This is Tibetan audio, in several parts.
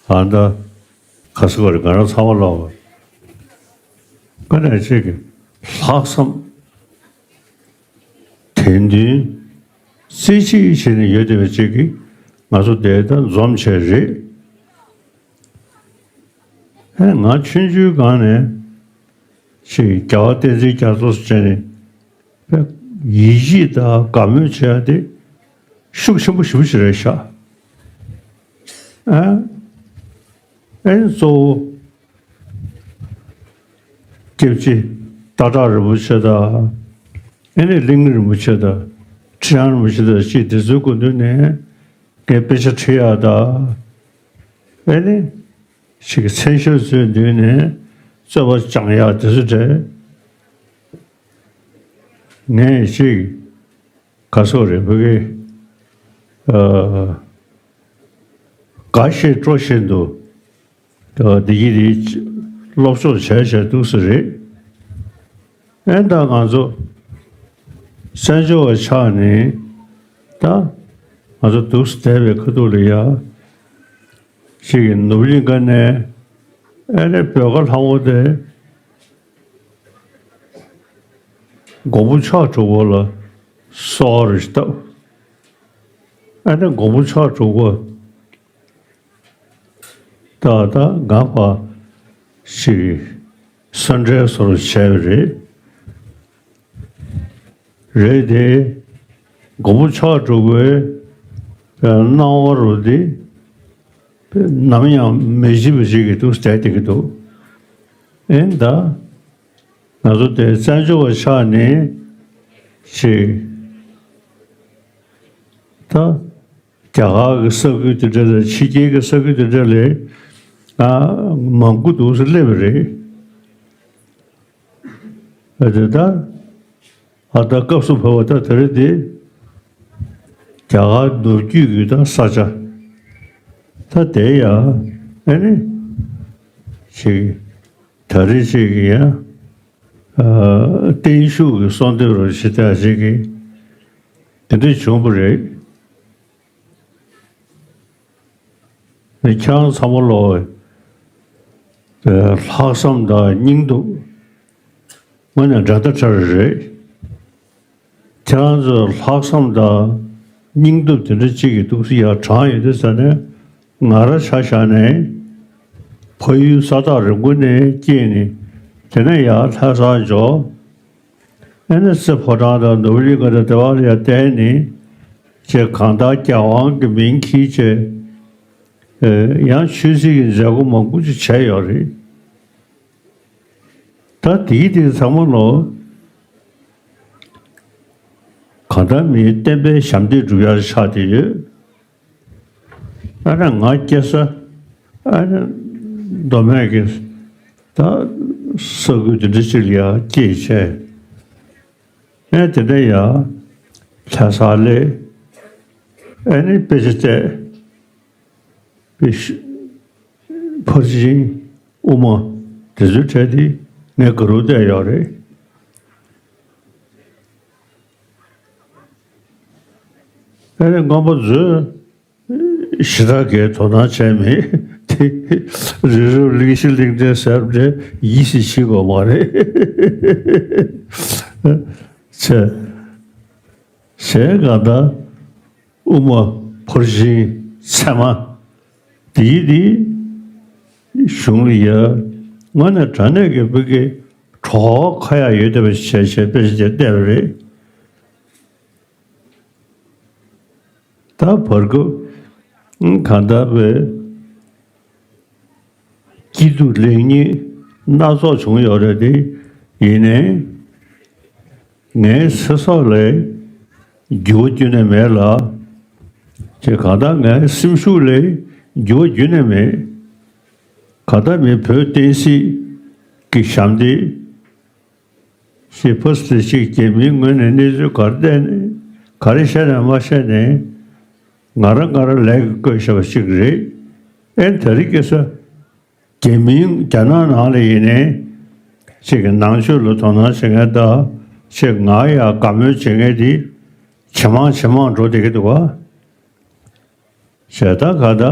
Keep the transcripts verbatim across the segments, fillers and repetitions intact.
ཨ་ད་ག་ཟེར་བ་རེད། ང་རང་ཚང་མ་ལ་ཀ་ནས་ཅིག་གི་ལྷག་བསམ་དད་འདུན་རྩེ་གཅིག་བྱས་ནས་ཡོད་བསྡད་པ་ཅིག་གིས་ང་ཚོ་དེ་ལྟར་འཛོམས་བྱས་རེད། ཨེ་ང་ཆུང་ཆུང་སྒང་ནས་ཅིག་རྒྱལ་བ་བསྟན་འཛིན་རྒྱ་མཚོ་ཟེར་བྱས་ནས་དཔེ་ཡིད་ཆེས་དང་དགའ་མོས་བྱས་ཏེ་ཤུགས་ཆེན་པོ་ཞེ་པོ་ཅིག་རེད་ཤག་ཨ་ཨེ་གཙོ་བོ་སྐྱབས་རྗེ་སྟག་བྲག་རིན་པོ་ཆེ་དང་། ཨེ་ནས་གླིང་རིན་པོ་ཆེ་དང་། ཁྲི་བྱང་རིན་པོ་ཆེ་དང་ཅིག་དེ་ཚོའི་སྐུ་མདུན་ནས་ངས་དཔེ་ཆ་ཁྲིད་ཡག་དང་། ཨེ་ནས་ཅིག་མཚན་ཞབས་ཚོའི་མདུན་ནས་རྩོད་པ་སྦྱང་ཡག་དེ་ཚོ་རེད། ངས་ཅིག་ག་སོགས་རེད། བོད་སྐད་ཨ་དགའ་བཞིན་སྤྲོ་བཞིན་དུ་ཨ་བདེ་སྐྱིད་དེ་སློབ་སྦྱོང་བྱས་བྱས་འདུག་སེ་རེད། ཨེ་ད་ང་ཚོ་བཙན་བྱོལ་བ་ཆགས་ནས་ད་ང་ཚོ་འདུག་སེ་བསྡད་པའི་ཁ་ཐུག་ལ་ཡ་ཅིག་གི་ནུབ་གླིང་ཁ་ནས་ཨེ་ནས་བོད་ཁ་ལྷ་མོ་དེ། མགོན་པོ་ཕྱག་དྲུག་པ་ལ་གསོལ་བ་རེ་བཏབ། ཨ་ནི་མགོན་པོ་ཕྱག་དྲུག་པ་ད་ལྟ་ང་ཕ་ཞིག་གསོལ་འདྲེན་སོར་བྱས་པ་རེད། རེད་དེ། མགོན་པོ་ཕྱག་དྲུག་པའི་སྣང་བ་རུ་དེ་ནམ་ཡང་མི་བརྗེད་པ་ཞིག་གི་འདུག་བསྡད་བསྡད་ཀྱི་འདུག་ཨེ་ད། ང་ཚོ་དེ་བཙན་བྱོལ་བ་ཆགས་ནས་ཅིག་ད་རྒྱ་གར་གྱི་ས་ཁུལ་དེ་འདྲ་དང་ཕྱི་རྒྱལ་གྱི་ས་ཁུལ་དེ་འདྲ་ལ་ཨ་མང་པོ་འདུག་སེ་སླེབས་པ་རེད། ཨ་དེ་ད་ཨ་ད་སྐབས་སུ་བབས་པ་ད་དེ་རེད་དེ། རྒྱ་གར་ནུབ་རྒྱུད་ཀྱི་ད་ས་ཆ་ད་དེ་ཡ་ཨ་ནི་ཅིག་ད་རེས་ཅིག་གི་ཡ། ཨ་བརྟན་བཞུགས་ཀྱི་གསོལ་འདེབས་རོགས་ཞེ་དྲག་ཅིག་གི་དེ་འདྲ་བྱུང་བ་རེད། ཁྱེད་རང་ཚང་མ་ལོ། ལྷག་བསམ་དང་སྙིང་སྟོབས་དངོས་གནས་འདྲ་ལྟར་འདྲ་རེད། ཁྱེད་རང་ཚོས་ལྷག་བསམ་དང་སྙིང་སྟོབས་དེ་འདྲ་གཅིག་གིས་འདུག་སེ་ཡར་དྲངས་ཡོད་དུས་ཙ་ནས་ང་རང་ཆ་བཞག་ནས་ཕ་ཡུལ་ས་ཐག་རིང་པོ་ནས་སྐྱེས་ནས་དེ་ནས་ཡར་ལྷ་སར་འབྱོར། ཨེ་ནས་རྩེ་ཕོ་བྲང་དང་ནོར་བུ་གླིང་ག་དང་དེ་བ་ལ་ཡར་བསྡད་ནས་ཅེས་གང་ལྟར་རྒྱལ་དབང་གི་མིང་འཁྱེར་བྱས་ཡང་ཆོས་སྲིད་ཀྱི་མཛད་སྒོ་མང་པོ་ཅིག་བྱས་ཡོད་རེད། ད་དེའི་དེ་ཚང་མ་ལོ། གང་ལྟར་མིའི་བསྟན་པའི་ཞབས་འདེགས་སྒྲུབ་ཡར་ཆགས་བསྡད་ཡོད། ཨ་ནི་ང་སྐྱེ་ས་ཨ་ནི་མདོ་སྨད་ཀྱི་ད་ས་ཁུལ་དེ་འདྲ་ཅིག་ལ་ཡར་སྐྱེས་བྱས། ཨ་དེ་འདྲ་ཡར་ལྷ་སར་སླེབས། ཨ་ནི་དཔེ་ཆ་བལྟས། དཔེ་ཆ་ཕར་ཕྱིན། དབུ་མ་དེ་ཚོའི་གྲས་དེ་ངས་ག་རུ་བལྟས་ཡོད་རེད། ཨ་ནི་རྔོན་པ་ཚོས་ཞེ་དྲག་གི་དོ་སྣང་བྱས་མེད་དེ། རི་རབ་གླིང་བཞི་གླིང་ཕྲན་ཟེར་བ་དེ་ཡིད་ཆེས་བྱེད་དགོས་མ་རེད། བྱས་བྱས་གང་ལྟར། དབུ་མ་ཕར་ཕྱིན་ཚད་མ་དེའི་དེ་གཞུང་ལ་ཡ་དངོས་གནས་དྲང་གནས་ཀྱི་བོད་ཀྱི་གྲོགས་ཁ་ཡག་ཡོད་བསྡད་པ་བྱས་བྱས་དཔེ་ཆ་དེ་བལྟས་པ་རེད། ད་བར་སྐབས་གང་ལྟར་བའི་སྐྱིད་སྡུག་ལེགས་ཉེས་སྣ་ཚོགས་བྱུང་ཡོད་རེད་དེ། ཡིན་ནའི་ངའི་ཚེ་སྲོག་ལ་འགྱུར་བ་ཁྱོན་ནས་མེད་ལ། ཅེས་གང་ལྟར་ངའི་སེམས་ཤུགས་ལ་འགྱུར་བ་ཁྱོན་ནས་མེད། གང་ལྟར་མི་བོད་བསྟན་སྲིད་ཀྱི་ཞབས་འདེགས་ཞེས་ཕོ་སི་ལི་ཞིག་རྒྱ་མིའི་ངོས་ནས་གནས་ཚུལ་ག་རེ་བལྟས་ནས་ག་རེ་བཤད་ནས་མ་བཤད་ནས་ང་རང་ང་རང་ལས་ཀྱིས་བསྐོས་བཞག་པ་ཞིག་རེད། ཨེ་ད་རེས་ཁ་སང་རྒྱ་མིའི་རྒྱ་ནག་ནང་ལ་ཡིན་ནའི་ཅིག་གི་ནང་ཆོས་ལ་དོ་སྣང་བྱེད་མཁན་དང་ཅིག་ང་ཡ་དགའ་མོས་བྱེད་མཁན་དེ་ ཇེ་མང་ཇེ་མང་འགྲོ་བསྡད་ཀྱི་འདུག་ག། བྱས་ད་ག་ད་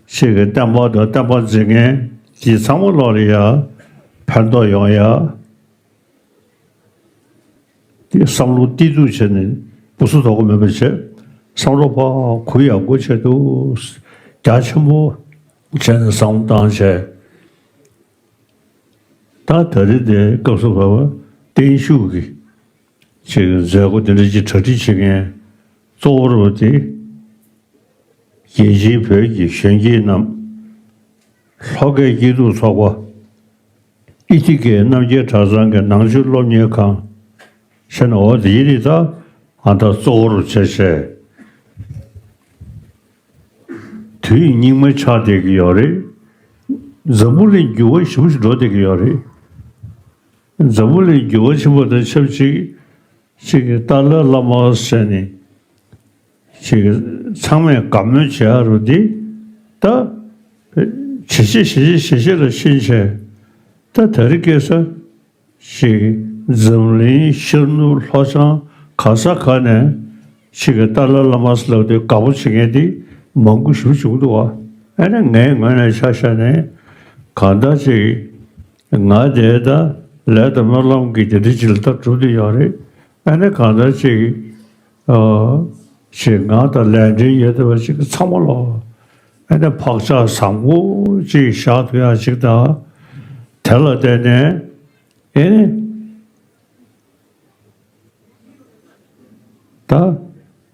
ཅིག་གི་བསྟན་པ་དང་བསྟན་པ་འཛིན་མཁན་དེ་ཚང་མ་ལོག་ལ་ཡ་ཕན་ཐོགས་ཡོང་ཡ། དེ་བསམ་བློ་གཏིང་ཟབ་བྱས་ནས་སྤུ་སུ་དོག་གོ་མེད་པ་བྱས། བསམ་བློ་ཕར་གུ་ཡངས་པོ་བྱས་འདུག། རྒྱ་ཆེན་པོ་བྱས་ནས་བསམ་བློ་བཏང་བྱས། ད་ད་རེས་དེ་སྐབས་སུ་བབ་པ་བརྟན་བཞུགས་ཀྱི་ཅིག་མཛད་སྒོ་དེ་འདྲ་ཅིག་གྲ་སྒྲིག་བྱེད་མཁན་གཙོ་བོར་བ་དེ། རྒྱལ་སྤྱིའི་བོད་ཀྱི་གཞོན་སྐྱེས་རྣམས། ལྷོ་ཁའི་སྐྱིད་སྡུག་ཚོགས་པ། ཨི་ཐི་ཀའི་རྣམ་རྒྱལ་གྲྭ་ཚང་གི་ནང་ཆོས་སློབ་གཉེར་ཁང་། ཤེས་ན་འོ་དེ་ཡིན་ད། ཨ་ད་གཙོ་བོར་བྱས་བྱས། དུས་སྙིགས་མ་ཆགས་བསྡད་ཀྱི་ཡོད་རེད། འཛམ་བུ་གླིང་འགྱུར་བ་ཞེ་པོ་ཞིག་འགྲོ་བསྡད་ཀྱི་ཡོད་རེད། འཛམ་བུ་གླིང་འགྱུར་བ་ཆེན་པོ་དང་ཆབས་ཅིག་ཅིག་གི་ཏཱ་ལའི་བླ་མ་ཟེར་ནས་ཅིག་གི་ཚང་མས་དགའ་མོས་བྱེད་ཡ་རུ་འདི་ད་ཇེ་ཆེ་ཇེ་ཆེ་ཇེ་ཆེ་ལ་ཕྱིན་བྱས། ད་ད་རེས་ཁ་སང་ཅིག་འཛམ་གླིང་ཤར་ནུབ་ལྷོ་བྱང་ག་ས་ག་ནས་ཅིག་གི་ཏཱ་ལའི་བླ་མ་ཟེར་ལབ་དུས་དགའ་པོ་བྱེད་མཁན་འདི་མང་པོ་ཞེ་པོ་བྱུང་འདུག་བ། ཨ་ནི་ངའི་ངོས་ནས་ཆ་བཞག་ནས་གང་ལྟར་ཅིག་ང་དེ་ད་ལས་དང་སྨོན་ལམ་གྱི་དེ་འདྲ་ཅིག་ལ་ད་གྲུབ་བསྡད་ཡོད་རེད། ཨ་ནི་གང་ལྟར་ཅིག་ཨ་ཅིག་ང་དང་ལས་འབྲེལ་ཡོད་བསྡད་པ་ཅིག་ཚང་མ་ལ་ཨ་ནི་བག་ཆགས་བཟང་པོ་ཅིག་བཞག་ཐུབ་ཡ་ཅིག་དང་། དེ་ལ་བརྟེན་ནས་ཨ་ནི། ད་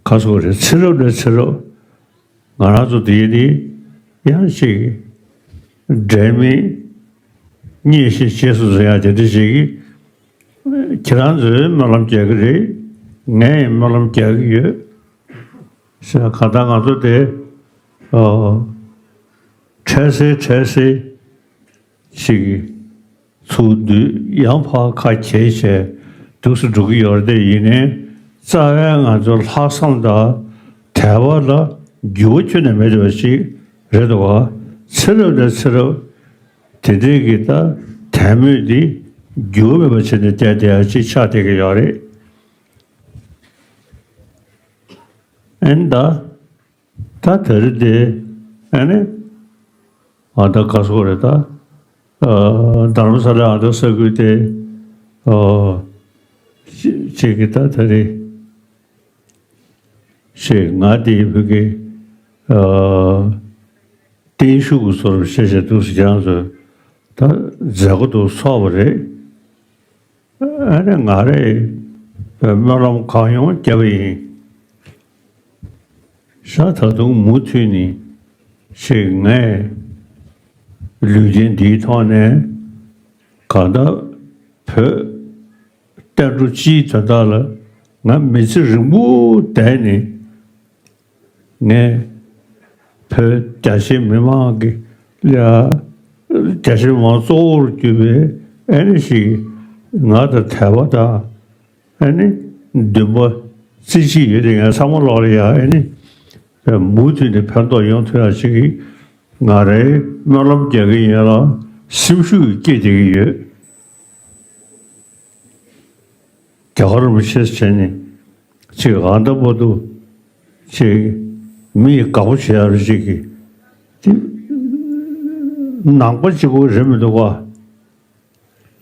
ག་སོགས་རེད། ཚེ་རབས་ནས་ཚེ་རབས་ང་རང་ཚོ་འདི་ནི་ཡང་ཅིག་འབྲལ་མེད་མཉེས་ཤིང་རྗེས་སུ་འཛིན་ཡ་དེ་འདྲ་ཞིག་གིས་ཁྱེད་རང་ཚོས་སྨོན་ལམ་རྒྱག་གི་རེད། ངས་སྨོན་ལམ་རྒྱག་གི་ཡོད་ཟེར། གང་ལྟར་ང་ཚོ་དེ་འཕྲལ་སེལ་འཕྲལ་སེལ་ཞིག་གིས་ཚུགས་དུས་ཡང་ཕར་ཁ་གྱེས་བྱས་འདུག་སེ་འགྲོ་གི་ཡོད་རེད། དེ་ཡིན་ནའི་རྩ་བའི་ང་ཚོ་ལྷག་བསམ་དང་དད་པ་ལ་འགྱུར་བ་ཁྱོན་ནས་མེད་པ་ཞིག་རེད་འདུག་བ། ཚེ་རབས་ནས་ཚེ་རབས་དེ་འདྲའི་གི་ད་དད་མོས་འདི་འགྱུར་བ་མེད་པ་བྱས་ནས་བསྡད་བསྡད་ཡ་ཅིག་ཆགས་བསྡད་ཀྱི་ཡོད་རེད། ཨེ་ནི་ད། ད་དེ་རིང་དེ་ཨ་ནི་ཨ་ད་ག་སོགས་རེད་ད། ཨ་རྡ་རམ་ས་ལའི་ཨ་ད་ས་ཁུལ་དེ་ཨ་ཅི་ཅིག་གི་ད་དེ་རིང་ཞེས་ང་དེའི་བུ་གི་ཨ་བརྟན་བཞུགས་ཀྱི་ཚོར་བ་ཤེས་བྱས་འདུག་སེ་ཁྱེད་རང་ཚོ་ད་མཛད་སྒོ་འདུག་ཚོགས་པ་རེད། ཨ་ནི་ང་རེ་སྨོན་ལམ་གང་ཡོང་བརྒྱབ་པ་ཡིན། ཤ་ད་དུང་མུ་མཐུད་ནས་ཞིག་ངས་ལུས་རྟེན་འདིའི་ཐོག་ནས་གང་ལྟར་བོད་བསྟན་འགྲོ་སྤྱིའི་དོན་དག་ལ་ང་མི་ཚེ་རིང་པོ་བསྡད་ནས། ངས་བོད་རྒྱ་ཆེ་མི་མང་གི་ལ་རྒྱ་ཆེ་མི་མང་གཙོ་བོར་གྱུར་པའི་ཨ་ནི་ཞིག་ང་དང་དད་པ་དང་ཨ་ནི་འདུན་པ་རྩེ་གཅིག་ཡོད་དེ་ངས་ཚང་མ་ལོག་ལ་ཡ་ཨ་ནི་མུ་མཐུད་ནས་ཕན་ཐོགས་ཡོང་ཐུབ་ཡ་ཞིག་གི་ང་རའི་སྨོན་ལམ་རྒྱག་གི་ཡིན་ལ་སེམས་ཤུགས་སྐྱེད་བསྡད་ཀྱི་ཡོད། རྒྱ་གར་རིན་པོ་ཆེ་བྱས་ནས་ཅིག་ཨ་ད་བར་དུ་ཅིག་མི་ཡི་དགའ་པོ་བྱེད་ཡ་རུ་ཅིག་གི་དེ་ནང་པ་གཅིག་པོ་རེད་མི་འདུག་ག།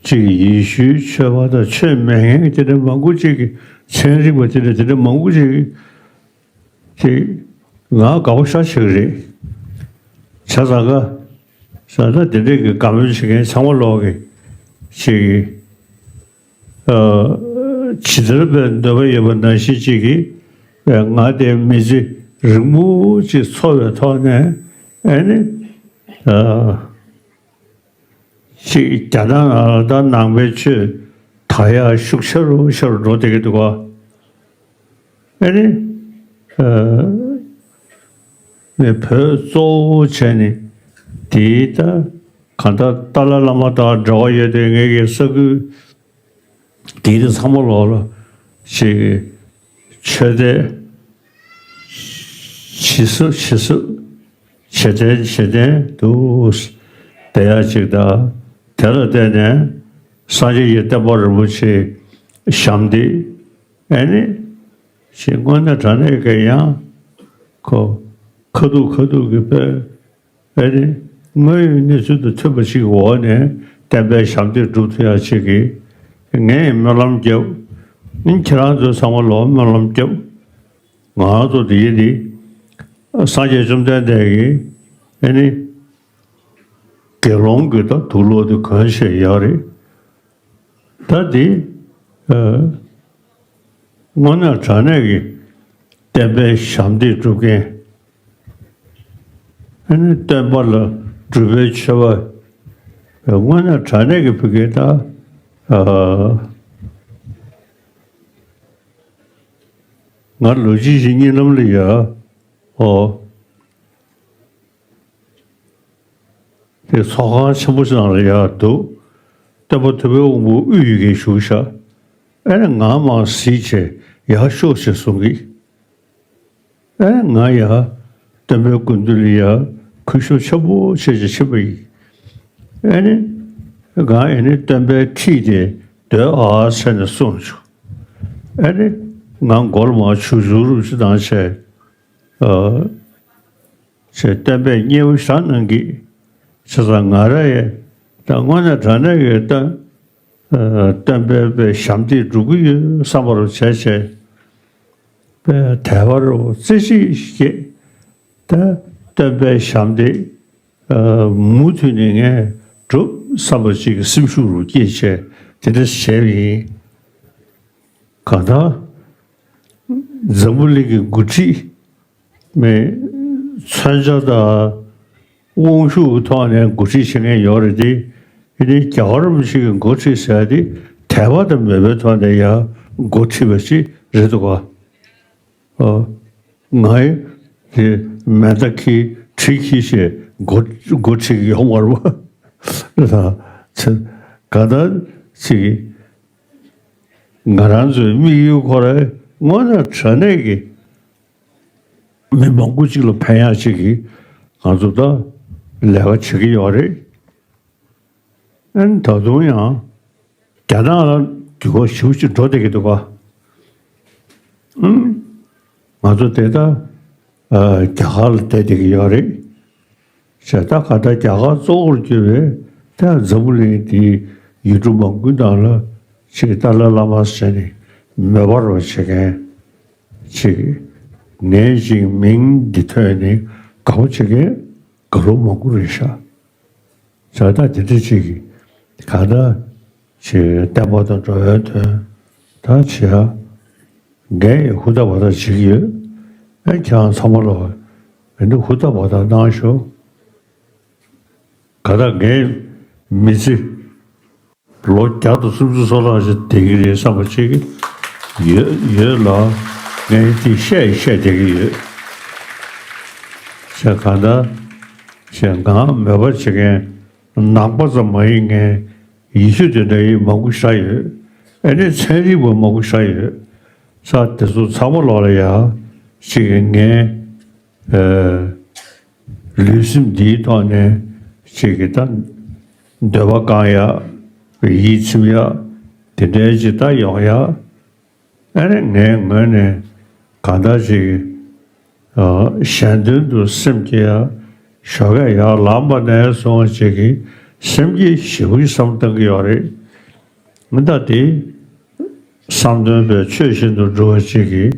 ཅིག་ཡེ་ཤུའི་ཆོས་པ་དང་ཆོས་མེད་མཁན་གྱི་དེ་འདྲ་མང་པོ་ཅིག་གི་ཚན་རིག་པ་དེ་འདྲ་དེ་འདྲ་མང་པོ་ཅིག་གི་དེ་ང་དགའ་པོ་ཤ་ཆེ་གི་རེད། བྱས་ཙང་ག་ས་ད་དེ་འདྲས་ཀྱི་དགའ་མོས་བྱེད་མཁན་ཚང་མ་ལོག་གི་ཅིག་གི་ཇི་ལྟར་བའི་འདོད་པ་ཡོད་པ་ནང་བཞིན་ཅིག་གིས་ང་དེ་མི་ཚེ་རིང་པོ་ཅིག་འཚོ་བའི་ཐོག་ནས་ཨ་ནི་ཅིག་རྒྱ་ནག་ནང་ལ་ད་ནང་པའི་ཆོས་དར་ཡག་ཤུགས་ཆེ་རུ་ཆེ་རུ་འགྲོ་བསྡད་ཀྱི་འདུག་ག། ཨ་ནི་ངས་བོད་གཙོ་བོ་བྱས་ནས་དེའི་ད་གང་ལྟར་ཏཱ་ལའི་བླ་མ་དང་འབྲེལ་བ་ཡོད་དེ་ངེད་ཀྱི་ས་ཁུལ་དེའི་ཚང་མ་ལོག་ལ་ཞིག་ཆོས་དད་ཇི་སྲིད་ཇི་སྲིད་བྱེད་བརྟན་བྱེད་བརྟན་དུ་བསྡད་ཡ་ཅིག་དང་དེ་ལ་བརྟེན་ནས་སངས་རྒྱས་ཀྱི་བསྟན་པ་རིན་པོ་ཆེ་བཤམས་ཏེ། ཨ་ནི་ ཞེས་དངོས་གནས་དྲང་གནས་ཀྱི་ཡང་ཁོ་ཁ་ཐུག་ཁ་ཐུག་གི་དཔེ་ཨེ་རེད། དངོས་ཡོད་གནས་ཚུལ་དང་མཐུན་པ་ཞིག་གི་འོག་ནས་བསྟན་པའི་ཞབས་འདེགས་སྒྲུབ་ཐུབ་ཡག་ཅིག་གི་ངས་སྨོན་ལམ་བརྒྱབ། ཁྱེད་རང་ཚོ་ཚང་མ་ལ་སྨོན་ལམ་བརྒྱབ། ང་རང་ཚོ་འདི་ཡིན་འདི། སངས་རྒྱས་བཅོམ་ལྡན་འདས་ཀྱིས་ཨེ་ནི་དགེ་སློང་གི་ད་དུག་ལོག་དེ་གོན་བྱས་ཡོད་རེད། ད་འདི་ཨ་དངོས་གནས་དྲང་གནས་ཀྱི་བསྟན་པའི་ཞབས་འདེགས་སྒྲུབ་མཁན། ཨ་ནི་བསྟན་པ་ལ་སྒྲུབ་པའི་མཆོད་པ་དངོས་གནས་དྲང་གནས་ཀྱི་བུ་གའི་ད་ཨ་ང་ལོ་གཅིག་གཅིག་གཉིས་ལམ་ལ་ཡ་ཨོ། དེ་ཚོགས་ཁང་ཆེན་པོ་ཞིག་ནང་ལ་ཡར་འདུག་སྟོན་པ་ཐུབ་པའི་དབང་པོ་དབུས་ཡི་གེ་བཞུགས་ཤག་ཨེ་ནི་ང་མར་གཟིགས་བྱས་ཡར་ཤོག་ཅེས་གསུང་གི་ཨེ་ནི་ང་ཡར་སྟོན་པའི་སྐུ་མདུན་ལ་ཡར་གུས་ཞབས་ཆེན་པོ་བྱས་བྱས་ཕྱིན་པ་ཡིན། ཨེ་ནི་ང་ཨེ་ནི་སྟོན་པའི་ཁྲིད་དེ་སྡོད་ཨ་ཟེར་ནས་གསུངས་བྱུང་། ཨེ་ནི་ང་མགོ་ལ་མར་བྱུག་བྱུག་རུབ་ཅིག་བཏང་བྱས། ཨ། ཅེས་བསྟན་པའི་མཉེས་པོ་བཞག་གནང་གི་བྱས་ཙང་ང་རང་ཡང་ད་དངོས་གནས་དྲང་གནས་ཀྱི་ད་ཨ་བསྟན་པའི་པའི་ཞབས་འདེགས་སྒྲུབ་ཀྱི་ཡོད་བསམ་པ་རུ་བྱས་བྱས་པའི་དད་པ་རུ་རྩེ་གཅིག་སྐྱེས། ད་བསྟན་པའི་ཞབས་འདེགས་ཨ་མུ་མཐུད་ནས་ངས་སྒྲུབ་བསམ་པ་ཅིག་གི་སེམས་ཤུགས་རུ་སྐྱེས་བྱས་དེ་འདྲ་བྱས་པ་ཡིན། གང་ལྟར་འཛམ་བུ་གླིང་གི་འགོ་ཁྲིད། མི་མཚོན་ཆ་དང་དབང་ཤུགས་ཐོག་ནས་འགོ་ཁྲིད་བྱེད་མཁན་ཡོད་རེད་དེ། ཡིན་ནའི་རྒྱལ་བ་རིན་པོ་ཆེ་གི་འགོ་ཁྲིད་ཟེར་ཡ་དེ་དད་པ་དང་མོས་པའི་ཐོག་ནས་ཡང་འགོ་ཁྲིད་པ་ཞིག་རེད་འདུག་ག་ཨོ། ང་ཡི་དེ་མེ་མདའ་འཁྱེར་གྲི་འཁྱེར་བྱས་འགོ་འགོ་ཁྲིད་ཀྱི་ཡོད་མ་རེད་པ། ད་ཚེ་ག་ད་ཅིག་ང་རང་ཚོའི་དམིགས་ཡུལ་ཁོ་རང་དངོས་གནས་དྲང་གནས་ཀྱི། མི་མང་པོ་གཅིག་ལ་ཕན་ཡག་ཅིག་གིས་ང་ཚོ་ད་ལས་ཀ་བྱེད་ཀྱི་ཡོད་རེད། ཨན་ད་དུང་ཡང་རྒྱ་ནག་ལ་འགྱུར་བ་ཞེ་པོ་ཅིག་འགྲོ་བསྡད་ཀྱི་འདུག་ག་ཨང་། ང་ཚོ་དེ་ད་ཨ་རྒྱ་གར་ལ་བསྡད་བསྡད་ཀྱི་ཡོད་རེད། བྱས་ད་ག་ད་རྒྱ་གར་གཙོ་བོར་གྱུར་པའི་ད་འཛམ་བུ་གླིང་འདིའི་ཡུལ་གྲུ་མང་པོའི་ནང་ལ་ཅིག་ཏཱ་ལའི་བླ་མ་ཟེར་ནས་མོས་པ་རོ་བྱེད་མཁན་ཅིག་ནས་ཅིག་མིང་འདི་ཐོས་ནས་དགའ་པོ་བྱེད་མཁན་དགའ་ལོ་མང་པོ་རེད་ཤག་བྱས་ད་དེ་འདྲ་ཅིག་ག་ད་ཅིག་བསྟན་པ་དང་འགྲོ་བའི་དོན་ད་བྱེད་ཡ། ངས་ཧུར་ཐག་འབད་ཐག་བྱེད་ཀྱི་ཡོད། ཨེ་ཁྱེད་རང་ཚང་མ་ལ་ཨེ་འདི་ཧུར་ཐག་འབད་ཐག་གནང་ཤོག་ག་ད་ངའི་མི་ཚེ་ལོ་བརྒྱ་དང་སུམ་ཅུ་སོ་ལྔ་ཞིག་བསྡད་ཀྱི་རེད་བསམ་པ་ཅིག་ཡོད་ཡོད་ལ། ངས་དེ་བཤད་བཤད་བསྡད་ཀྱི་ཡོད། བྱས་གང་ལྟར་བྱས་ང་མོས་པ་བྱེད་མཁན་ནང་པ་ཙམ་མ་ཡིན་མཁན་ཡེ་ཤུ་དེ་འདྲ་ཡི་མང་པོ་ཤ་ཡོད། ཨ་ནི་ཚན་རིག་པ་མང་པོ་ཤ་ཡོད། ས་དེ་ཚོ་ཚང་མ་ལོག་ལ་ཡ་ཅིག་ངའི་ཨ་ལུས་སེམས་འདིའི་ཐོག་ནས་ཅིག་གི་ད་འདོད་པ་བསྐང་ཡག་ཡིད་ཚིམ་ཡག་དེ་འདྲའི་ཅིག་ད་ཡོང་ཡག་ཨ་ནི་ངའི་ངོས་ནས་གང་ལྟར་ཅིག་གཞན་དོན་དུ་སེམས་བསྐྱེད་ཡག་ཞོགས་ཀས་ཡར་ལངས་པ་ནས་བཟུང་ཅིག་གི་སེམས་བསྐྱེད་ཞེ་པོ་ཅིག་བསམ་བཏང་གི་ཡོད་རེད། མི་ད་དེ་བསམ་དོན་པའི་ཆོས་བཞིན་དུ་འགྲུབ་པ་ཅིག་གིས་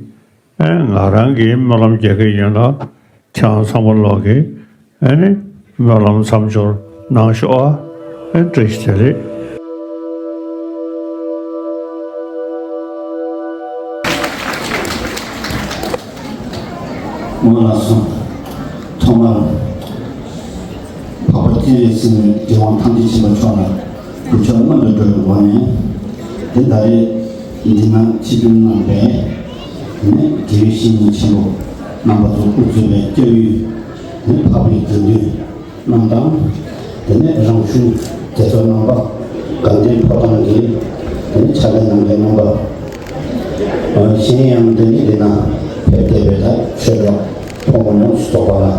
ཨེ་ང་རང་གིས་སྨོན་ལམ་རྒྱག་གི་ཡིན་ལ། ཁྱེད་རང་ཚང་མ་ལོག་གིས་ཨེ་ནི་སྨོན་ལམ་མཚམས་སྦྱོར་གནང་ཤོག་ཨ། ཨེ་བཀྲ་ཤིས་བདེ་ལེགས། སྔོན་ལ་སོང་། ཐོག་མར་འཕགས་པ་སྤྱན་རས་གཟིགས་དང་རྒྱལ་དབང་ཐམས་ཅད་མཁྱེན་པ་མཆོག་ལ་གུས་ཕྱག་སྔོན་དུ་འགྲོ་བའི་སྒོ་ནས། དེ་ད་རེས་འདི་ན་ཆིབས་བསྒྱུར་གནང་བའི་དེ་ནས་དགེ་བའི་བཤེས་གཉེན་ཆེན་པོ་རྣམ་པ་ཚོ་དབུ་གཙོས་པའི་སྐྱབས་ཡུལ་དེ་ནས་འཕགས་པའི་དགེ་འདུན་རྣམས་དང་། དེ་ནས་རང་གཞུང་རྒྱལ་ཚབ་རྣམ་པ། དགའ་ལྡན་ཕོ་བྲང་གི་དེ་ནས་ཕྱག་ལས་གནང་མཁན་རྣམ་པ། གཞན་ཡང་དེ་ནི་འདི་ན་ཕེབས་བསྡད་པའི་ད་ཆོས་གྲོགས་ཕོ་མོ་ཡོངས་སུ་རྫོགས་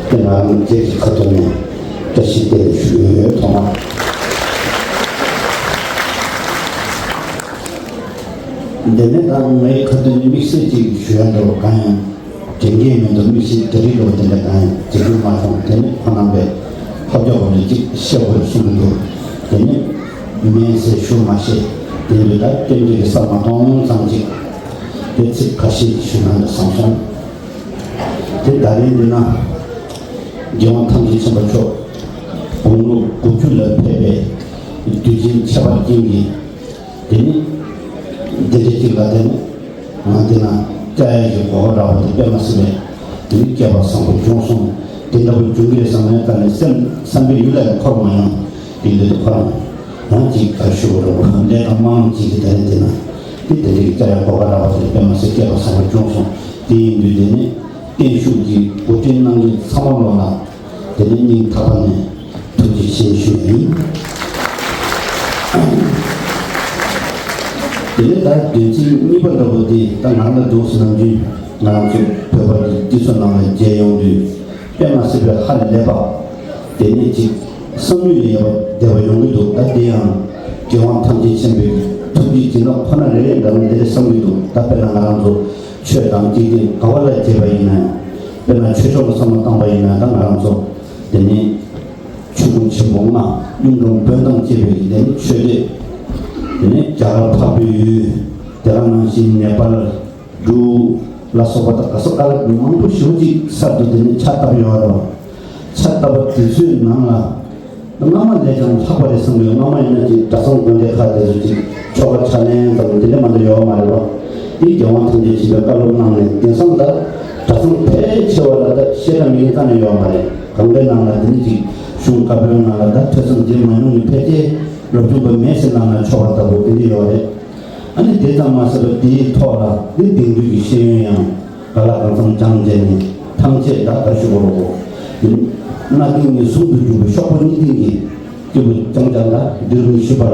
པ་ལ་དེ་ང་རང་སྒེར་གྱི་ཁ་ཐུག་ནས་བཀྲ་ཤིས་བདེ་ལེགས་ཞུ་གི་ཡོད། ཐོག་མར་ དེ་ནས་ད་ངའི་ཁ་ཐུག་ནས་དམིགས་བསལ་ཅིག་ཞུ་ཡ་འདྲ་བོ་གང་ཡང་དྲན་གྱི་མི་འདུག་དམིགས་བསལ་དེ་རིགས་འདྲ་བོ་དེ་འདྲ་གང་ཡང་བྱེད་རྒྱུ་མ་བྱུང་། དེ་ནས་ཁོ་རྣམ་པས་ཧབ་རྒྱག་པ་ནས་ཅིག་བཤད་དགོས་གསུངས་འདུག་དེ་ནས་མིན་ཟེར་ཞུ་མ་ཤེས། དེ་འདྲ་ད་རྟེན་འབྲེལ་གྱི་ས་མ་མཐོང་ཙམ་ཅིག་དེ་ཚིག་ཁ་ཤས་ཞུ་ན་འདྲ་བསམ་སོང་། དེ་ད་རེས་འདི་ན་རྒྱལ་དབང་ཐམས་ཅད་མཁྱེན་པ་མཆོག་དགུང་ལོ་དགུ་བཅུ་ལ་ཕེབས་པའི་དུས་ཆེན་ཁྱད་པར་ཅན་གྱི་དེ་ནི་འདི་འདྲ་ཅིག་ལ་དེ་ནི་ང་འདི་ན་བཅར་ཡ་ཞིག་གོ་སྐབས་རག་པ་དེ་དཔེ་མ་སྲིད་པའི་དེ་ནི་སྐལ་བ་བཟང་པོ་བྱུང་སོང་། དེ་འདྲ་པོ་བྱུང་གི་རེད་བསམ་ནས་ད་ནི་སེམས་བསམ་པའི་ཡུལ་ལ་འཁོར་མ་ཡོང་། དེ་འདྲ་དེ་འཁོར་མ་ཡང་ཅིག་ག་ཞུ་བ་རོགས་ལས་དང་དམངས་ཅིག་གི་དེ་ནི་དེ་ན་དེ་དེ་འདྲ་གི་བཅར་ཡ་གོ་སྐབས་རག་པ་དེ་དཔེ་མ་སྲིད་སྐལ་བ་བཟང་པོ་བྱུང་སོང་། དེ་ཡིན་དུས་དེ་ནི་བརྟན་བཞུགས་ཀྱི་གོ་སྒྲིག་གནང་མཁན་ཚང་མ་ལོ་ལ་དེ་ནས་སྙིང་ཐག་པ་ནས་ཐུགས་རྗེ་ཆེ་ཞུ་ཡ་ཡིན། དེ་ནས་ད་དོན་ཚན་གཉིས་པ་འདྲ་པོ་དེ་ད་ང་ལ་འདུག་སེ་ནམ་རྒྱུན་ང་རང་ཚོ་བོད་པ་གི་སྤྱི་ཚོགས་ནང་ལ་མཇལ་ཡོང་དུས་དཔེ་མ་སྲིད་པའི་ཧ་ལས་པ། དེ་ནས་ཅིག་བསམ་ཡུལ་ལས་ཡོད་པ་བདེ་བ་ཡོང་གི་འདུག་ད་དེ་ཡང་རྒྱལ་དབང་ཐམས་ཅད་མཁྱེན་པའི་ཐུགས་རྗེ་ཀྱི་ནང་ཁོ་ན་རེ་རེ་འདྲ་བོ་འདི་རེ་བསམ་གྱི་འདུག་ད་དཔེར་ན་ང་རང་ཚོ་ཆོས་དང་དགེ་རྒན་ག་བ་ལ་བྱེད་པ་ཡིན་ན་ཡང་། དཔེར་ན་ཆོས་ཕྱོགས་ལ་བསམ་བློ་བཏང་པ་ཡིན་ན་ད་ང་རང་ཚོ་དེ་ནི་ཆོས་ཕུང་ཆེན་པོ་ལྔ་གཡུང་དྲུང་བོན་དང་བཅས་པའི་དེ་ནི་ཆོས་སྡེ། དེ་ནི་རྒྱ་གར་འཕགས་པའི་ཡུལ། དེ་ག་ནང་བཞིན་ནེ་པཱལ། འབྲུག་ལ་སོགས་པ་དང་ག་ས་ག་ལ་མང་པོ་ཞེ་པོ་ཅིག་གསར་དུ་དེ་ནི་ཕྱག་བཏབ་ཡོད་རེད་བ། ཕྱག་བཏབ་པ་དེ་ཚོའི་ནང་ལ་སྔ་མ་ལས་ཀྱང་ལྷག་པ་རེད་བསམ་གྱི་ཡོད། སྔ་མ་ཡིན་ན་ཅིག་གྲྭ་ཚང་དགོན་སྡེ་ཁག་དེ་ཚོ་ཅིག་ཆོ་ག་ཕྱག་ལེན་དང་དེ་འདྲ་མ་འདྲ་ཡོད་མ་རེད་བ། དེ་རྒྱལ་དབང་ཐམས་ཅད་མཁྱེན་པས་བཀའ་སློབ་གནང་ནས་དེང་སང་ད་གྲྭ་ཚང་ཕལ་ཆེ་བ་ལ་ད་བཤད་གྲྭ་མེད་མཁན་རྩ་ནས་ཡོད་མ་རེད། གང་གའི་ནང་ལ་དེ་ནི་ཅིག་གཞུང་བཀའ་པོད་ནང་ལ་ད་ཐོས་བསམ་བྱེད་མ་མྱོང་མཁན་ཕལ་ཆེར་སློབ་སྦྱོང་པ་མེད་ཟེར་ལབ་ན་ཆོག་པ་ལྟ་བུ་དེ་འདྲ་ཡོད་རེད། ཨ་ནི་དེ་ཙམ་མ་ཟད་པར་དེའི་ཐོག་ལ་ནི་དེང་དུས་ཀྱི་ཤེས་ཡོན་ཡང་ག་ལ་གང་འཚམ་སྦྱངས་བྱས་ནས་ཐམས་ཅད་ད་ག་ཞུ་བ་རོགས། གནའ་དེང་ནས་ཟུང་དུ་འཇུག་པའི་གཤོག་པ་གཉིས་ལྡན་གྱི་སྐྱེས་བུ་རྐྱང་རྐྱང་ལ་འདིར་མི་ཤི་བར་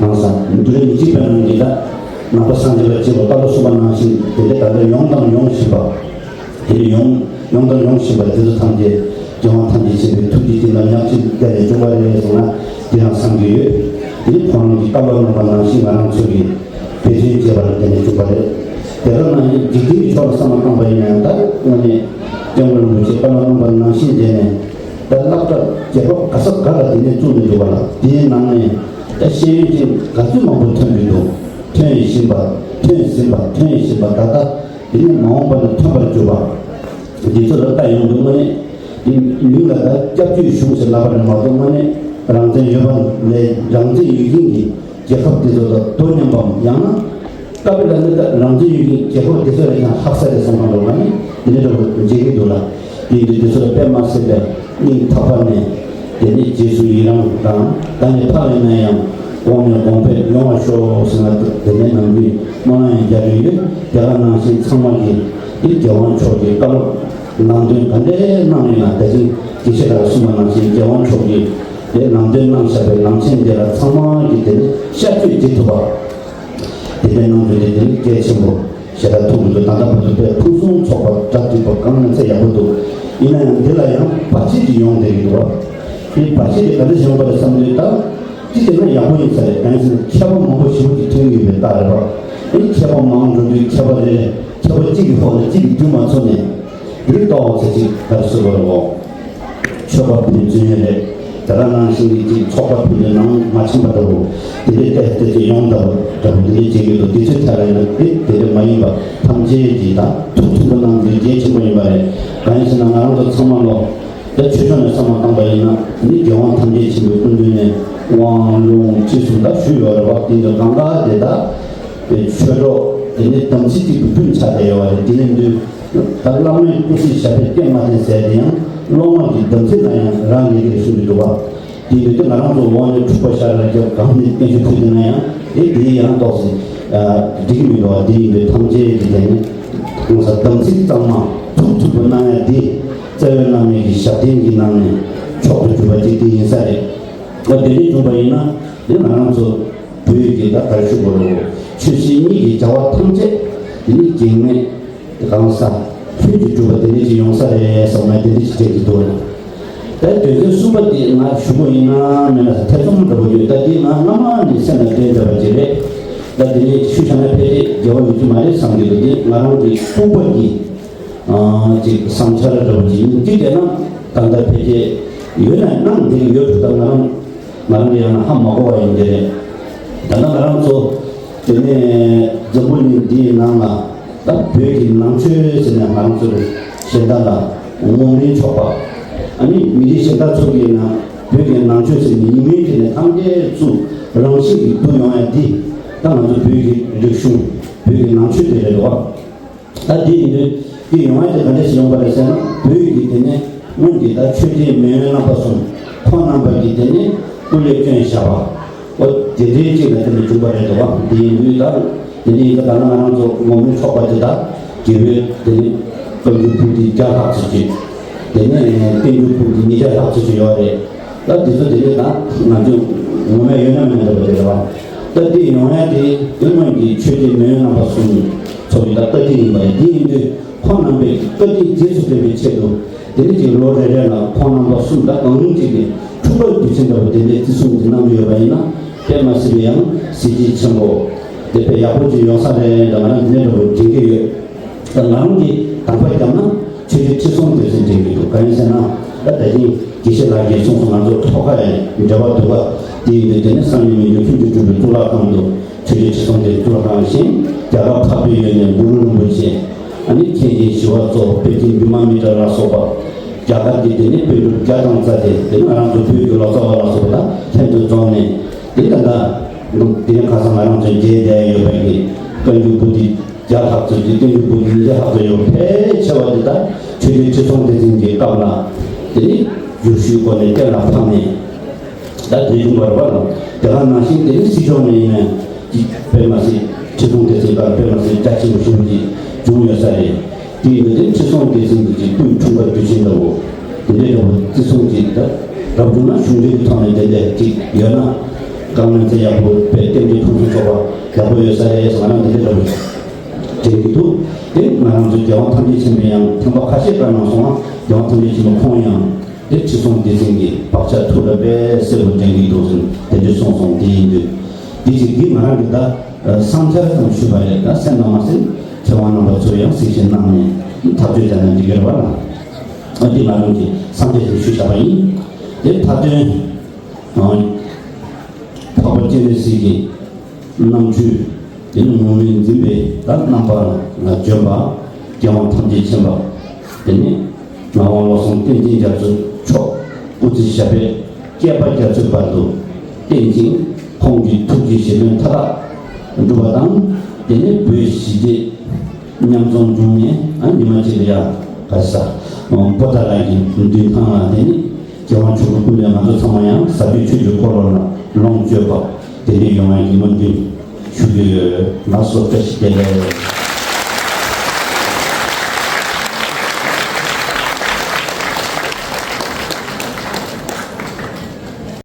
ནང་ས་འདིར་མི་འཇིག་པའི་ནང་གི་ད་ནང་པ་སངས་རྒྱས་པ་སྐྱེས་བུ་བཀའ་སློབ་གསུངས་པ་ནང་བཞིན་དེ་འདྲ་ད་ལྟ་ཡོང་དང་ཡོང་བཞིན་པ། དེ་ཡོང་ཡོང་དང་ཡོང་བཞིན་པ་དེ་ཚོ་ཐམས་ཅད་རྒྱལ་དབང་ཐམས་ཅད་མཁྱེན་པའི་ཐུགས་ཀྱི་དཀྱིལ་ལ་ཉག་གཅིག་བསྡད་ནས་བྱུང་བ་རེད་གསུངས་ན་དེ་ཡང་བསམ་གྱི་ཡོད། དེ་ནི་ཁོང་རང་གི་བཀའ་སློབ་གནང་པ་ནང་བཞིན་ང་རང་ཚོ་གིས་འབད་བརྩོན་བྱས་པ་ལ་བརྟེན་ནས་བྱུང་བ་རེད། དེ་ལྟར་ན་ཡང་འཇིག་རྟེན་གྱི་ཕྱོགས་ལ་བསམ་བློ་བཏང་པ་ཡིན་ན་ཡང་ད་དངོས་གནས་སྐྱབས་མགོན་རིན་པོ་ཆེས་བཀའ་སློབ་གནང་པ་ནང་བཞིན་བྱས་ནས་ད་སློབ་གྲྭ་རྒྱལ་ཁབ་ག་ས་ག་ལ་དེ་ནས་བཙུགས་ནས་འདུག་པ་ལ་དེའི་ནང་ནས་ད་ཤེས་ཡོན་ཅན་ག་ཚོད་མང་པོ་ཐོན་གྱི་འདུག་ཐོན་བཞིན་པ། ཐོན་ཟིན་པ། ཐོན་བཞིན་པ། ད་ལྟ་དེ་ནས་མ་འོངས་པ་ལ་ཐོན་པར་གྱུར་པ། འདི་ཚོ་ལ་ལྟ་ཡོང་དུས་དངོས་གནས་འདི་མིང་ལ་ད་སྐྱབས་བཅོལ་གཞུང་ཟེར་ལབ་པ་རེད་མ་གཏོགས་དངོས་གནས་རང་བཙན་ཡོད་པ་ལས་རང་བཙན་ཡོད་མཁན་གྱི་རྒྱལ་ཁབ་འདི་ཚོ་དང་དོ་མཉམ་པའམ་ཡང་ན་སྐབས་ལ་ནི་ད་རང་བཙན་ཡོད་མཁན་རྒྱལ་ཁབ་འདི་ཚོ་ལས་ཀྱང་ལྷག་ས་རེད་བསམ་གང་འགྲོ་བ་ནི་འདི་འདྲ་འདྲ་བོ་མཇལ་གྱི་འདུག་ལ། དེ་འདི་འདི་ཚོ་ལ་དཔེ་མ་སྲིད་པའི་སྙིང་ཐག་པ་ནས་དེ་ནི་རྗེས་སུ་ཡི་རང་དང་ད་ནི་ཕར་ཡིན་ན་ཡང་གོང་ནས་གོང་འཕེལ་ཡོང་བར་ཤོག་ཟེར་ན་དེ་ནས་ནམ་རྒྱུན་སྨོན་ལམ་ཡང་རྒྱག་གི་ཡོད། དེ་ག་ནང་བཞིན་ཚང་མ་གིས་འདི་རྒྱལ་དབང་མཆོག་གི་བཀའ་སློབ་ནང་དོན་ག་འདྲས་གནང་ཡོད་ན་ད་ཅིང་དགེ་བཤེས་ལགས་གསུངས་པ་ནང་བཞིན་རྒྱལ་དབང་མཆོག་གིས་དེ་ནང་དོན་གནང་བཞག་པའི་ལམ་ཆེན་དེ་ལ་ཚང་མ་གིས་དེ་ནི་ཤར་བསྐྱོད་བྱེད་ཐུབ་པ། དེ་འདྲའི་ནང་དོན་དེ་དེ་ནི་གལ་ཆེན་པོ་ཞེ་དྲག་ཐུག་གི་འདུག་ད་ལྟ་བར་དུ་དཔེ་ཕུན་སུམ་ཚོགས་པ་གྲ་སྒྲིག་པ་གང་ཡིན་ཚད་ཡག་པོ་འདུག་ཡིན་ན་ཡང་འདི་ལ་ཡང་བར་ཆད་ཅིག་ཡོང་བསྡད་ཀྱི་འདུག་བ། དེ་བར་ཆད་དེ་ག་འདྲ་ཞིག་ཡོང་པ་རེད་བསམ་དུས་ད་ཅི་བྱས་ན་ཡག་པོ་ཡིན་ས་རེད། གང་ཡིན་ཟེར་ན་མཁས་པ་མང་པོ་ཞེ་པོ་ཅིག་ཐོན་གྱི་ཡོད་པའི་རྟགས་རེད་བ། དེ་མཁས་པ་མང་འགྲོ་དུས་མཁས་པ་རེ་རེ་མཁས་པ་གཅིག་གི་འོག་ནས་གཅིག་གིས་འདུས་མ་ཚུགས་ནས། དེ་ལྟ་བ་ཚེ་གཅིག་གར་སོ་བར་འོ། ཆོས་པ་ཕན་ཚུན་རེད། དེ་ག་ནང་བཞིན་གྱི་ཅིག་ཚོགས་པ་ཕན་ཚུན་ནང་མ་ཕྱིན་པ་འདྲ་བོ། དེ་འདྲའི་ལྟས་ལྟས་ཅིག་ཡོང་འདྲ་བོ་འདྲ་བོ་དེ་འདྲའི་བྱེད་ཀྱི་འདུག་དེ་ཚོའི་ཐད་ལ་ཡིན་ན་དེ་དེ་འདྲ་མ་ཡིན་པ་ཐམས་ཅད་ཀྱི་ད་ཐུགས་མཐུན་པ་གནང་རྒྱུའི་གལ་ཆེན་པོ་ཡིན་པ་རེད། གང་ཡིན་ཟེར་ན་ང་རང་ཚོ་ཚང་མ་ལོ། ད་ཆོས་ཕྱོགས་ནས་བསམ་བློ་བཏང་པ་ཡིན་ན་ནི་རྒྱལ་དབང་ཐམས་ཅད་མཁྱེན་པའི་སྐུ་མདུན་ནས་དབང་ལུང་ཅི་གསུང་ད་ཞུས་ཡོད་རེད་བ། དེ་འདྲ་གང་ག་དེ་ད་ཆོས་གྲོགས་དེ་ནི་དམ་ཚིག་གཅིག་ཏུ་མཐུན་ཆགས་བསྡད་ཡོད་རེད། དེ་ནས་འདུག་ད་བླ་མའི་སྐུ་ཚེ་ཞབས་པད་བརྟན་མ་བརྟན་ཟེར་དེ་ཡང་སློབ་མ་གི་དམ་ཚིག་ལ་ཡང་རག་ལས་ཀྱི་རེད་གསུངས་ཀྱི་འདུག་བ། དེ་ཡིན་དུས་ང་རང་ཚོ་འོག་ནས་འཁྲུག་པ་ཤར་ལ་རྒྱབ་གང་ནས་བསྟན་བཅོས་ཕུལ་དེ་ན་ཡང་དེ་དེ་ཡང་ཏོག་ཙམ་འགྲིག་གི་མི་འདུག་བ། དེ་ཡིན་དུས་ཐམས་ཅད་ཀྱི་དེ་ནས་གང་ཟག་དམ་ཚིག་གཙང་མ་ཐུགས་ཐུབ་པ་གནང་ཡ་དེ་རྩ་བའི་བླ་མའི་གི་ཞབས་བརྟན་གྱི་ནང་ནས་མཆོག་ཏུ་གྱུར་པ་ཅིག་དེ་ཡིན་ས་རེད། ཨ་དེ་འདྲ་བྱུང་པ་ཡིན་ན་དེ་ང་རང་ཚོ་བོད་ཀྱི་ད་གར་ཞུ་དགོས་རེད། ཆོས་སྲིད་གཉིས་ཀྱི་བྱ་བ་ཐམས་ཅད་དེ་ནི་གེགས་མེད་གང་ཟག་ལྷུན་གྱིས་གྲུབ་པ་དེ་འདྲ་ཅིག་ཡོང་ས་རེད་བསམ་ན་དེ་འདྲ་ཅིག་བྱེད་ཀྱི་འདུག་རེད། ད་དོན་ཚན་གསུམ་པ་དེ་ང་ཞུ་དགོས་ཡིན་ན་མེད་ན་ཐེ་ཚོམ་འདྲ་པོ་ཡོད། ད་དེ་ང་སྔ་མ་ནས་སེམས་ལ་དྲན་བསྡད་པ་ཅིག་རེད། ད་དེ་ནས་ཤུལ་བཞག་ན་ཕལ་ཆེར་འགྱུར་བ་ཡོང་གི་མ་རེད་བསམ་གྱི་འདུག་དེ་ང་རང་གི་ལྐུགས་པ་གི་ཨ་ཅིག་བསམ་འཆར་འདྲ་པོ་ཅིག་ཡིན། འདི་བལྟས་ན་ད་ལྟ་ཕལ་ཆེར་ཡོད་ན་གནང་བསྡད་ཀྱི་ཡོད་འདུག་ད་ང་རང་ང་རང་གི་ཡང་ན་ཧ་མ་གོ་བ་ཡིན་གྱི་རེད། ད་ལྟ་ང་རང་ཚོ་དེ་ནས་འཛམ་བུ་གླིང་འདིའི་ནང་ལ་ད་བོད་ཀྱི་ནང་ཆོས་ཟེར་ནས་ང་རང་ཚོ་གཞན་དག་ལ་ངོམ་རིན་ཆོག་པ། ཨ་ནི་མི་རིགས་གཞན་དག་ཚོ་གི་ནང་བོད་ཀྱི་ནང་ཆོས་ཟེར་ནས་ཉིན་མོའི་དུས་ནས་ཐམས་ཅད་བཙུགས་རང་བཞིན་གྱིས་བསྡུ་ཡོང་ཡ་འདི་ད་ང་ཚོ་བོད་ཀྱི་རིག་གཞུང་བོད་ཀྱི་ནང་ཆོས་དེ་རེད་བ། ད་འདི་ཡིན་དུས་འདི་ཡོང་བ་དེ་ག་འདྲ་ཞིག་ཡོང་པ་རེད་ཟེར་ན། བོད་ཀྱི་དེ་ནས་སྔོན་གྱི་ད་ཆོས་རྗེ་མེས་དབོན་རྣམ་པ་གསུམ་ཁོང་རྣམ་པ་གིས་དེ་ནས་སྐུ་ལས་བསྐྱོན་བཞག་པ། འོ་དེ་འདྲའི་ཅིག་ལ་དེ་ནས་བྱུང་བ་རེད་འདུག་བ། འདི་ཡིན་དུས་ད་དེ་ནས་ཡིན་ད་ད་ལྟ་ང་རང་ཚོ་ངོམ་རིན་ཆོག་པ་དེ་ད་རྒྱལ་བོའི་དེ་ནས་བཀའ་འགྱུར་པོ་ཏི་བརྒྱ་ལྷག་ཙམ་ཅིག་དེ་ནས་བསྟན་འགྱུར་པོ་ཏི་ཉིས་བརྒྱ་ལྷག་ཙམ་ཅིག་ཡོད་རེད། ད་འདི་ཚོ་དེ་ནས་ད་ང་ཚོས་ངོ་མ་ཡོད་ན་མེད་ན་འདྲ་པོ་དེ་རེད་བ། ད་འདི་ཡོང་ཡ་དེ་དེ་སྔོན་གྱི་ཆོས་རྗེ་མེས་དབོན་རྣམ་པ་གསུམ་ཚོ་གི་ད་བཀའ་དྲིན་ཡིན་པ་རེད། དེ་ཡིན་དུས་ཁོང་རྣམ་པའི་བཀའ་དྲིན་རྗེས་སུ་དྲན་པའི་ཆེད་དུ་དེ་ནས་ཀྱི་ལོ་རེ་རེ་ལ་ཁོང་རྣམ་པ་གསུམ་ད་གང་རུང་ཅིག་གི་འཁྲུངས་སྐར་དུས་ཆེན་འདྲ་པོ་དེ་འདྲའི་བརྩི་སྲུང་དེ་གནང་གི་ཡོད་པ་ཡིན་ན་དཔེ་མ་སྲིད་པའི་ཡང་གཟི་བརྗིད་ཆེན་པོ་དེ་དཔེ་ཡག་པོ་ཅིག་ཡོང་ས་རེད་འདྲ་ང་རང་དེ་འདྲ་འདྲ་པོ་དྲན་གྱི་ཡོད། ད་ང་རང་གིས་དང་པོ་བརྒྱབ་ན་ཆོས་རྗེ་ཁྲི་སྲོང་ལྡེ་བཙན་དྲན་གྱི་འདུག་གང་ཡིན་ཟེར་ན་ད་ད་གིན་དགེ་བཤེས་ལགས་ཀྱིས་གསུངས་སོང་། ང་ཚོ་ཐོག་ཁ་ཡང་འབྲེལ་བ་འདུག་ག་དེ་ཡིན་དུས་དེ་ནས་སངས་རྒྱས་མི་འགྱུར་ཁྱུང་ཆུང་སྤྲུལ་པའི་གཙུག་ལག་ཁང་དུ་ཆོས་རྗེ་ཁྲི་སྲོང་ལྡེ་བཙན་གཙུག་ལག་ཁང་བཞེངས། རྒྱ་གར་འཕགས་པའི་ཡུལ་ནས་གུ་རུ་རིན་པོ་ཆེ། ཨ་ནི་མཁན་ཆེན་ཞི་བ་འཚོ། དཔལ་ཆེན་བི་མ་མི་ཏྲ་ལ་སོགས་པ་རྒྱ་གར་གྱི་དེ་ནས་པཎ་གྲུབ་བརྒྱ་དང་རྩ་བརྒྱད། དེ་ནས་ང་རང་ཚོ་བོད་ཀྱི་ལོ་ཙཱ་བ་ལ་སོགས་པ་དང་ལྷན་དུ་འཛོམས་ནས་དེ་ད་ལྟ་དེ་ནས་ཁ་སང་ང་རང་ཚོ་མཇལ་བསྡད་ཡོད་པའི་གི་བཀའ་འགྱུར་པོ་ཏི་བརྒྱ་ལྷག་ཙམ་གྱི་བསྟན་འགྱུར་པོ་ཏི་ཉིས་བརྒྱ་ལྷག་ཙམ་ཡོད། ཕལ་ཆེ་བ་དེ་ད་ཆོས་རྗེ་ཁྲི་སྲོང་ལྡེ་བཙན་གྱི་སྐབས་ལ་དེ་ནས་བསྒྱུར་ཞུའི་སྒོ་ནས་གཏན་ལ་ཕབ་ནས་ད་དེ་བྱུང་བ་རེད་བ། དེ་ག་ནང་བཞིན་དེ་ནས་སྲིད་སྐྱོང་ནས་ཡིན་ན་ཅིག་དཔེ་མ་སྲིད་ཁྲི་སྲོང་ལྡེ་བཙན་སྐབས་དཔེ་མ་སྲིད་རྒྱ་ཆེན་པོ་ཞེ་པོ་ཅིག་བྱུང་ཡོད་ས་རེད། དེ་ཡིན་དུས་དེ་ཁྲི་སྲོང་ལྡེ་བཙན་གྱི་ཅིག་སྐུའི་འཁྲུངས་སྐར་དུས་ཆེན་འདྲ་བོ་དེ་འདྲའི་འདྲ་བོ་བརྩི་སྲུང་ཅིག་ད་རབ་བྱུང་ན་གཞུང་འབྲེལ་གྱི་ཐོག་ནས་དེ་འདྲ་ཅིག་ཡོད་ན་དཀའ་ངལ་ཚེ་ཡག་པོ་དཔེ་རྟེན་འབྲེལ་ཁོང་ཚོ་ཚོགས་པ་ཡག་པོ་ཡོད་ས་རེད་ང་རང་དེ་འདྲའི་འདྲ་བོ། དྲན་གྱི་འདུག་དེ་ང་རང་ཚོའི་རྒྱལ་དབང་ཐམས་ཅད་མཁྱེན་པའི་ཡང་ཐེངས་པ་ཁ་ཤས་བཀའ་གནང་སོང་ང་། རྒྱལ་དབང་ཐམས་ཅད་མཁྱེན་པ་ཁོང་ཡང་དེ་ཁྲི་སྲོང་ལྡེ་བཙན་གྱི་བག་ཆགས་ཐུགས་ལ་དཔེ་གསལ་པོ་དྲན་གྱི་འདུག་ཟེར་དེ་འདྲ་གསུངས་སོང་། དེ་ཡིན་དུས་འདི་ཅིག་འདི་ང་རང་གི་ད་བསམ་འཆར་ཙམ་ཞུས་པ་རེད། ད་སེམས་ནང་མ་སེམས་མཁས་དབང་རྣམ་པ་ཚོས་ཡང་གཟིགས་ཞིབ་གནང་ནས་ཐག་གཅོད་བྱས་ན་འགྲིག་གི་རེད་བ་ལ། འདི་ང་རང་གི་བསམ་འཆར་ཞིག་ཞུས་བཞག་པ་ཡིན། དེ་མཐའ་དོན། འཕགས་པ་སྤྱན་རས་གཟིགས་ཀྱི་རྣམ་འཕྲུལ་དེ་ནི་ངོམ་རིན་འཛིན་པའི་ད་རྣམ་པ་ལ་བྱོན་པ། རྒྱལ་དབང་ཐམས་ཅད་མཁྱེན་པ་དེ་ནི་ངག་དབང་བློ་བཟང་བསྟན་འཛིན་རྒྱ་མཚོ་མཆོག་སྐུ་ཚེ་ཞབས་པད་བསྐལ་པ་རྒྱ་མཚོའི་བར་དུ་བརྟན་ཅིང་ཁོང་གི་ཐུགས་ཀྱི་བཞེད་དོན་མཐའ་དག་འགྲུབ་པ་དང་། དེ་ནི་བོད་ཞི་བདེ་མཉམ་འཛོམས་འབྱུང་ནས་ཨ་ཉི་མ་གཅིག་ལ་ཡང་ག་ས་པོ་ཏཱ་ལ་གི་མདུན་ཐང་ལ་དེ་ནི་རྒྱལ་དབང་མཆོག་གི་སྐུ་ལས་ང་ཚོ་ཚང་མ་ཡང་ཟབ་རྒྱས་ཆོས་ཀྱི་འཁོར་ལོ་ལ་ལོངས་སྤྱོད་པ་དེ་འདྲ་ཡོང་བའི་སྨོན་འདུན་ཞུ་གི་ཡོད། ལགས་སོ། བཀྲ་ཤིས་བདེ་ལེགས།